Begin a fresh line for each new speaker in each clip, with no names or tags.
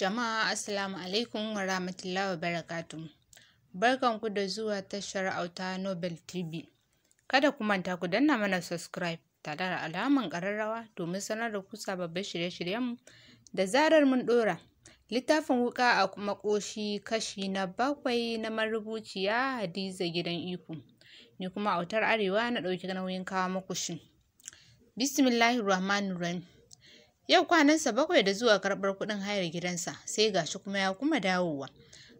Jama'a, Assalamu alaikum wa rahmatullahi wa barakatuh. Barkanku da zuwa tashar Auta Nobel TV. Kada ku manta ku danna mana subscribe tare da alaman ƙararrawa domin sanar da ku sababbin shirye-shiryenmu da zarar mun ɗora. Littafin Wuƙa a Maƙoshi, kashi na 7, na marubuciya Hadiza Gidan Iko. Ni kuma Autar Arewa na ɗauki nauyin kawo muku shi. Bismillahir Rahmanir Rahim. Yau kwanansa 7 da zuwa karɓar kuɗin hayar gidansa, sai gashi kuma ya kuma dawowa.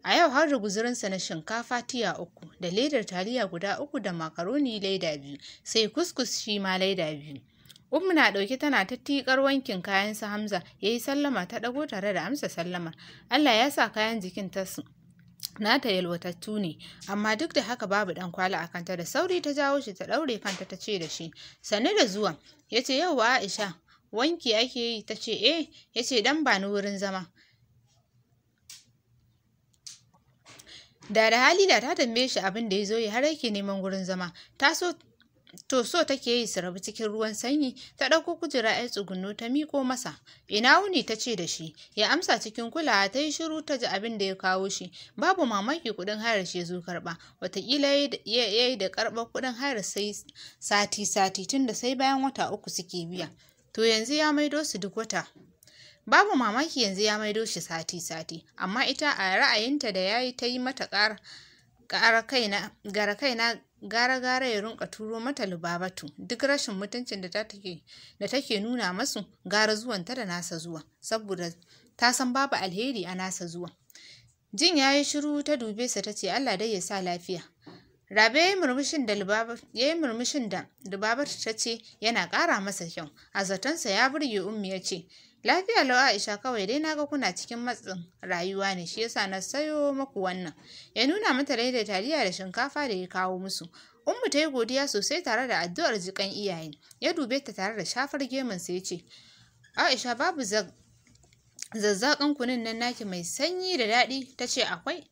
A yau har da guzurinsa na shinkafa tiya 3 da ledar taliya guda 3 da makaroni leda 2, sai kuskus shi ma leda 2. Ummu na ɗauke tana ta tiƙar wankin kayan su Hamza, ya yi sallama, ta ɗago tare da amsa sallama. Allah ya sa kayan jikin ta su nata yalwatattu ne, amma duk da haka babu ɗan kwali a kanta. Da sauri ta jawo shi ta ɗaure kanta, ta ce da shi, "Sannu da zuwa." Ya ce, "Yauwa Aisha, wanki ake yi?" Ta ce, "Eh." Ya ce, "Dan ba ni wurin zama." Da Halila ta tambaye shi abin da ya zo yi har yake neman wurin zama. Ta so to so take yi su rabu cikin ruwan sanyi. Ta ɗauko kujera ya tsugunno ta miƙo masa. "Ina wuni?" ta ce da shi. Ya amsa cikin kulawa. Ta yi shiru ta ji abin da ya kawo shi. Babu mamaki kuɗin hayar shi ya zo karɓa. Wataƙila ya yi da karɓar kuɗin hayar sai sati sati, tunda sai bayan wata 3 suke biya. To yanzu ya maido su duk wata. Babu mamaki yanzu ya maido shi sati sati. Amma ita a ra'ayinta da yayi ta yi mata ƙara kaina gara kaina gara gara ya rinka turo mata Lubabatu. Duk rashin mutuncin da take nuna masu, gara zuwanta da nasa zuwa, saboda ta san babu alheri a nasa zuwa. Jin yayi shiru, ta dube sa ta ce, "Allah dai ya sa lafiya." Rabe yayi murmushin da Lubabatu ta ce yana ƙara masa kyau. A zatonsa ya burge Ummi, ya ce, "Lafiya lau Aisha, kawai dai naga kuna cikin matsin rayuwa ne, shi yasa na sayo maku wannan." Ya nuna mata da taliya da shinkafa da ya kawo musu. Ummu ta yi godiya sosai tare da addu'ar jikan iyaye. Ya dube ta tare da shafar gemunsa ya ce, "Aisha, babu zazzaƙan kunun nan naki mai sanyi da daɗi?" Ta ce, "Akwai."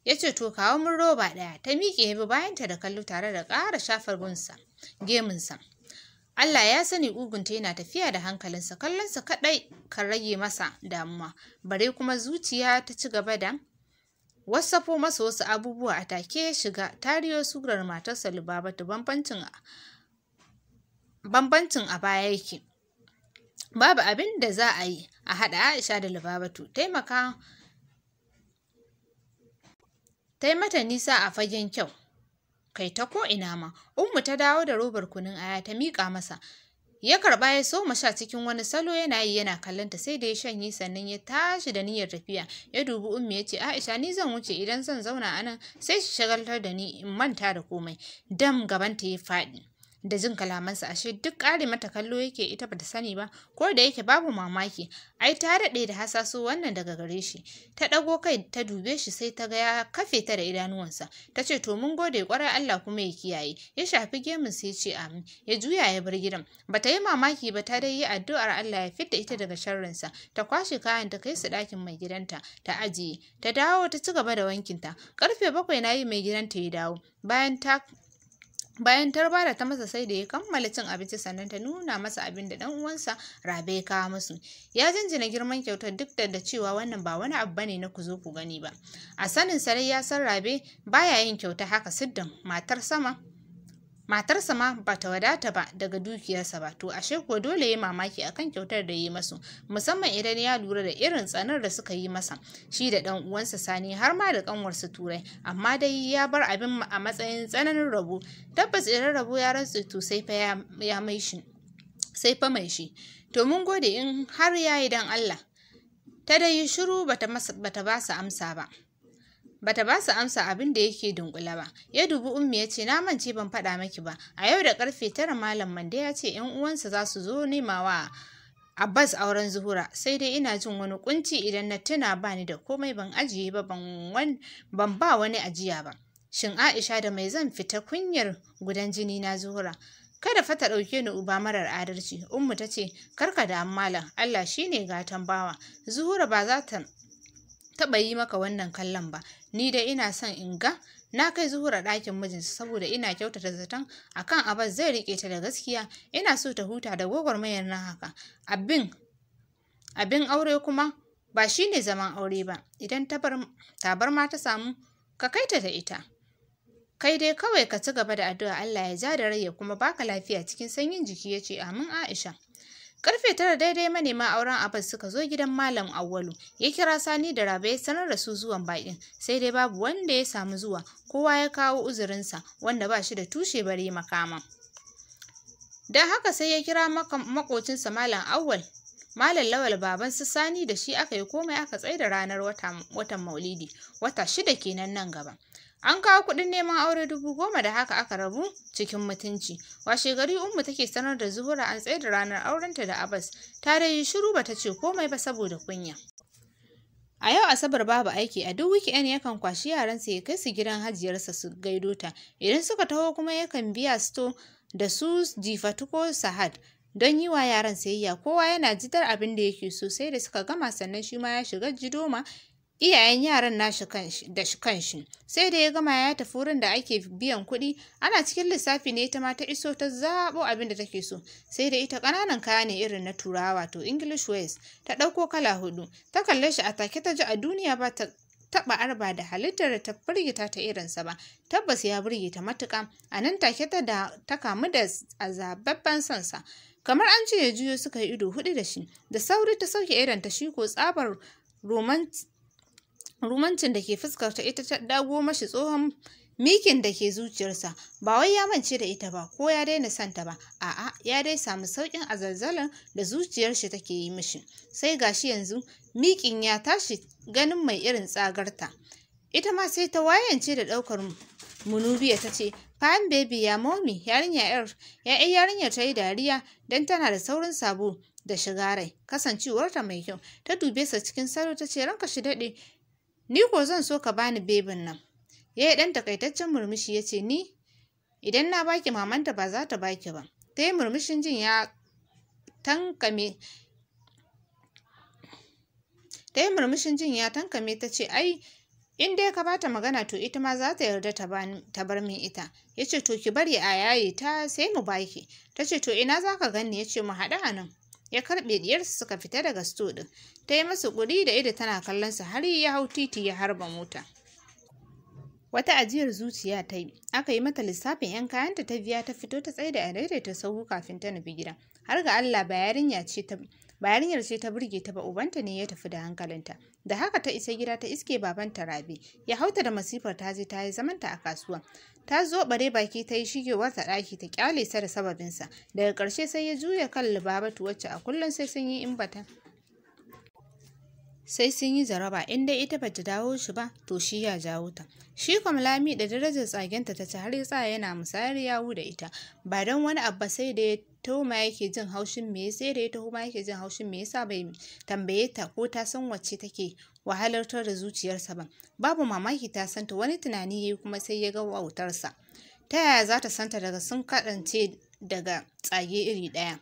Ya ce, "To kawo mun roba ɗaya." Ta miƙe, ya bi bayanta da kallo tare da ƙara shafar gemunsa. Allah ya sani ƙugunta yana tafiya da hankalinsa, kallonsa kaɗai kan rage masa damuwa, bare kuma zuciya ta ci gaba da wasafo masa wasu abubuwa. A take ya shiga tariyo surar matarsa Lubabatu, bambancin a baya yake. Babu abin da za a yi a haɗa Aisha da Lubabatu, taimaka ta yi mata nisa a fagen kyau, kai ta ko ina ma. Ummu ta dawo da robar kunun aya ta miƙa masa. Ya karɓa ya soma sha cikin wani salo, yana yi yana kallon ta, sai da ya shanye sannan ya tashi da niyyar tafiya. Ya dubi Ummi ya ce, "Aisha, ni zan wuce, idan zan zauna a nan sai shi shagaltar da ni in manta da komai." Dam gabanta ya faɗi da jin kalamansa, ashe duk ƙare mata kallo yake, ita bata sani ba. Ko da yake babu mamaki, ai ta daɗe da hasaso wannan daga gare shi. Ta ɗago kai ta dube shi, sai ta ga ya kafe ta da idanuwansa. Ta ce, "To mun gode ƙwarai, Allah kuma ya kiyaye." Ya shafi gemun sai ya ce, "Amin." Ya juya ya bar gidan. Bata yi mamaki ba, ta dai yi addu'ar Allah ya fidda ita daga sharrinsa. Ta kwashe kayan ta kai su ɗakin mai gidanta ta ajiye. Ta dawo ta ci gaba da wankinta. Karfe 7 na yi mai gidanta ya dawo. Bayan tarba da ta masa, sai da ya kammala cin abinci sannan ta nuna masa abin da ɗan uwansa Rabe ya kawo musu. Ya jinjina girman kyautar, duk da cewa wannan ba wani abu bane na ku zo ku gani ba. A sanin sarai ya san Rabe baya yin kyauta haka siddan. Matarsa ma ba ta wadata ba daga dukiyarsa ba, to ashe kuwa dole ya mamaki akan kyautar da ya yi masu, musamman idan ya lura da irin tsanar da suka yi masa shi da ɗan uwansa Sani, har ma da ƙanwarsa Turai. Amma dai ya bar abin a matsayin tsananin rabo. Tabbas idan rabo ya rantse, to sai fa ya mai shi, sai fa mai shi. To mun gode in har ya yi dan Allah. Ta dai yi shiru, bata ba su amsa ba. Bata ba su amsa abin da yake dunkule ba. Ya dubi Ummi ya ce, "Na mance ban faɗa maki ba. A yau da karfe 9 Malam Mande ya ce ‘yan uwansa za su zo nemawa Abbas auren Zuhura. Sai dai ina jin wani kunci idan na tuna bani da komai, ban ajiye ba, ban ba wani ajiya ba. Shin Aisha, da mai zan fita kunyar gudan jini na Zuhura? Kada fa ta ɗauke ni uba marar adalci." Ummu ta ce, "Karka da malam, Allah shine gatan bawa. Zuhura ba za ta taɓa yi maka wannan kallon ba. Ni dai ina son in ga na kai Zuhura ɗakin mijinta, saboda ina kyautata zaton akan Abbas zai riƙe ta da gaskiya. Ina so ta huta da gwagwarmayar nan haka. Abin aure kuma Ba shi ne zaman aure ba, idan tabarma ta samu ka kai ta da ita. Kai dai kawai ka ci gaba da addu'a Allah ya ja da rai ya kuma baka lafiya cikin sanyin jiki ya ce amin Aisha. Karfe 9 daidai manema auren Abbas suka zo gidan Malam Auwalu. Ya kira Sani da Rabe ya sanar da su zuwan baƙin, sai dai babu wanda ya samu zuwa, kowa ya kawo uzurinsa wanda ba shi da tushe bare makama. Don haka sai ya kira maƙocinsa Malam Auwal, Malam Lawal baban su Sani da shi aka yi komai aka tsaida ranar watan Maulidi, wata 6 kenan nan gaba. An kawo kuɗin neman aure 10,000 da haka aka rabu cikin mutunci. Washe gari Ummu take sanar da Zuhura an tsaida ranar aurenta da Abbas. Ta dai yi shiru bata ce komai ba saboda kunya. A yau Asabar babu aiki, a duk weekend yakan kwashi yaransa ya kai su gidan hajiyarsa su gaido ta. Idan suka taho kuma yakan biya sto da su Jifatu ko Sahad don yi wa yaran sayayya. Kowa yana jidar abin da yake so sai da suka gama sannan shi ma ya shiga jidoma iyayen yaran nashi da shi kanshi. Sai da ya gama ya tafi wurin da ake biyan kuɗi, ana cikin lissafi ne ita ma ta iso ta zaɓo abin da take so. Sai da ita ƙananan kaya ne irin na Turawa wato English wears, ta ɗauko kala 4. Ta kalle shi a take ta ji a duniya ba ta taɓa arba da halittar da ta firgita ta irinsa ba. Tabbas ya burge ta matuƙa. A nan take ta kamu da azababben sonsa. Kamar an ce ya juyo suka yi ido 4 da shi. Da sauri ta sauke idonta shi ko tsabar rumancin da ke fuskarta ita ta dago mashi tsohon mikin da ke zuciyarsa. Ba wai ya mance da ita ba ko ya daina son ta ba, a'a ya dai samu sauƙin azalzalan da zuciyar shi take yi mishi. Sai gashi yanzu mikin ya tashi ganin mai irin tsagarta. Ita ma sai ta wayance da ɗaukar munubiya ta ce, "Fine baby ya momi." Yarinyar ta yi dariya don tana da saurin sabo da shiga rai, kasancewarta mai kyau. Ta dube sa cikin salo ta ce, "Ranka shi daɗe, ni ko zan so ka bani bebin nan." Ya yi ɗan takaitaccen murmushi ya ce, "Ni idan na baki mamanta ba za ta baki ba." Ta yi murmushin jin ya tankame. Ta yi murmushin jin ya tankame ta ce, "Ai in dai ka bata magana to ita ma za ta yarda ta bar min ita." Ya ce, "To ki bari a yaye ta sai mu baki." Ta ce, "To ina za ka ganni?" Ya ce, "Mu haɗu a nan." Ya karɓe diyarsa suka fita daga sto ɗin. Ta yi masa ƙuri da ido tana kallon sa har ya hau titi ya harba mota. Wata ajiyar zuciya ta yi, aka yi mata lissafin 'yan kayanta ta biya ta fito ta tsaida a daidaita sahu kafin ta nufi gida. Har ga Allah ba yarinyar ce ta burge ta ba, ubanta ne ya tafi da hankalinta. Da haka ta isa gida ta iske babanta Rabi. Ya hauta da masifar ta je ta yi zamanta a kasuwa. Ta zo bare baki ta yi shigewar ta ɗaki ta kyale sa da sababinsa. Daga ƙarshe sai ya juya kan Lubabatu wacce a kullum sai sun yi in bata sai sun yi jaraba, in dai ita bata dawo shi ba to shi ya jawo ta. Shi kam Lami da darajar tsagenta ta ci har ya tsaya yana musayar yawu da ita. Ba don wani abu sai da ya taho yake jin haushin me sai da ya taho yake jin haushin me yasa bai tambaye ta ko ta san wacce take wahalartar da zuciyarsa ba. Babu mamaki ta santa, wani tunani yayi kuma sai ya ga wautarsa. Ta yaya za ta santa daga sun kaɗance daga tsage iri ɗaya?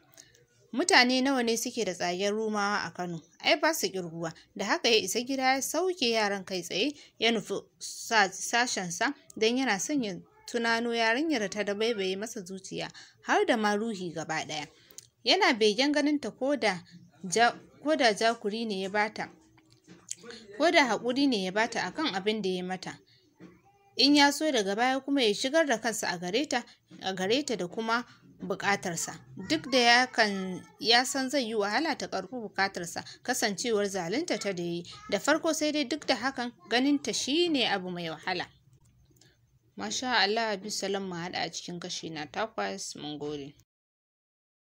Mutane nawa ne suke da tsagen Rumawa a Kano? Ai ba su ƙirguwa. Da haka ya isa gida ya sauke yaran kai tsaye ya nufi sashensa don yana son ya tunano yarinyar ta dabaibaye masa zuciya har da ma ruhi gaba ɗaya. Yana begen ganinta ko da jakuri ne ya bata, ko da haƙuri ne ya bata akan abin da ya mata. In ya so daga baya kuma ya shigar da kansa a gare ta da kuma buƙatarsa. Duk da ya san zai yi wahala ta karɓi buƙatarsa kasancewar zalunta ta da yi da farko, sai dai duk da hakan ganinta shine abu mai wahala. Masha Allah, bisalam mu haɗa a cikin kashi na 8. Mun gode.